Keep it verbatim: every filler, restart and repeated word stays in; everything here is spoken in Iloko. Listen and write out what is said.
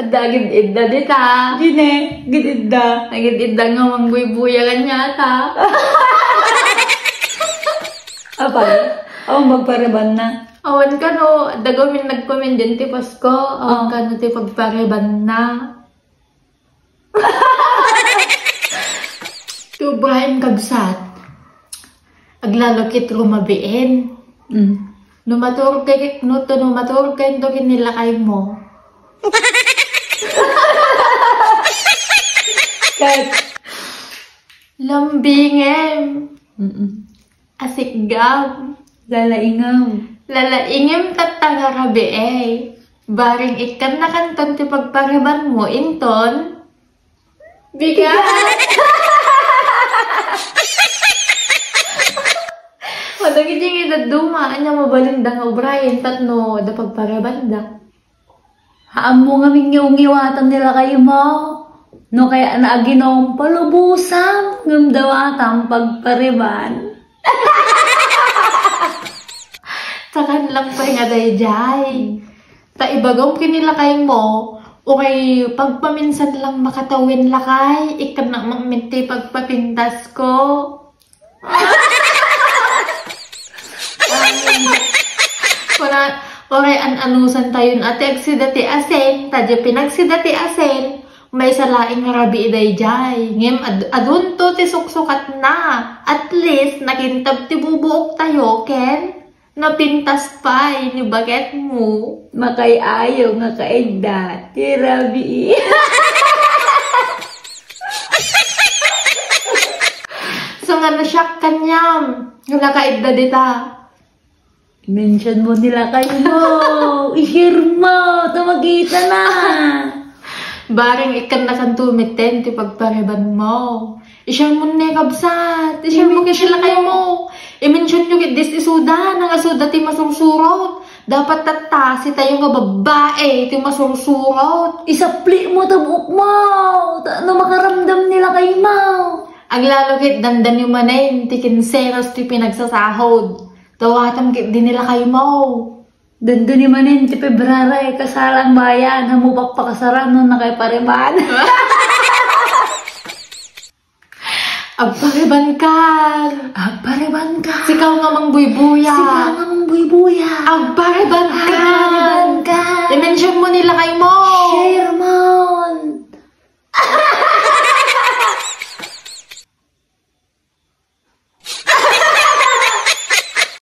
Adda agid-idda dita. Dine, agid-idda. Agid-idda nga mangbuybuya kaniata. Apay, awan pagparibanna. Awan kano, adda gamin nag-comment dyan ti Pasko. Awan Oh. kano ti pagparibanna. To Brian kabsat. Aglalo kit rumabiin. Mm. No maturog kay, no to, no maturog kay to kinilakay mo. Kat. Lambingem. Mm-mm. Asikgam. Lalaingem. Lalaingem tatta nga rabii. Bareng ikkan nakanton ti pagpariban mo, inton? Bigat! Madagiti nga dadduma, anya mabalinda nga ubrayen, tapno da pagparabanda. Haammo nga mingiwngiwatan ni lakay mo. No kaya na aginom, palubosam, ngem dawatam pagpariban. Takan lang pay nga daydiay. Ta ibagam ken ni lakay mo, uray pagpaminsan lang makatawen lakay, ikkan na makminti pagpapintas ko. Kuna, uray an-anusan tayon a ti agsida ti asin, ta di pinagsida ti asin, maysa laeng nga rabii daydiay. Ngem ad-, adunto ti suksukatna. At least, nakintab ti bubuok tayo, ken napintas pay ni baket mo. Makay-ayo nga kaidda ti rabii. So nga na-shock kaniam, nga nakaidda dita. Mention mo ni lakay mo. I-share mo. Ta makita na. Bareng ikkan nakanto metten ti pagpariban mo. I-share mo ni kabsat. I-share mo ken ni lakay mo. I-mention yo ket dis isuda, nangasuda ti masursurot. Dapat tatta, sitayo nga babbai ti masursurot. Isapli mo ta buok mo. Ta no makaramdam ni lakay mo. Aglalo ket dandani manen ti kinseros ti pinagsasahod. Dawatam ket di ni lakay mo. Dandani manen ti February, kasalang bayan, ammo pakpakasaran no nakay pariban. Agpariban ka. Agpariban ka. Sikaw nga mangbuybuya. Sikaw nga mangbuybuya. Agpariban ka. Agpariban ka. I-mention mo ni lakay mo. Share mo.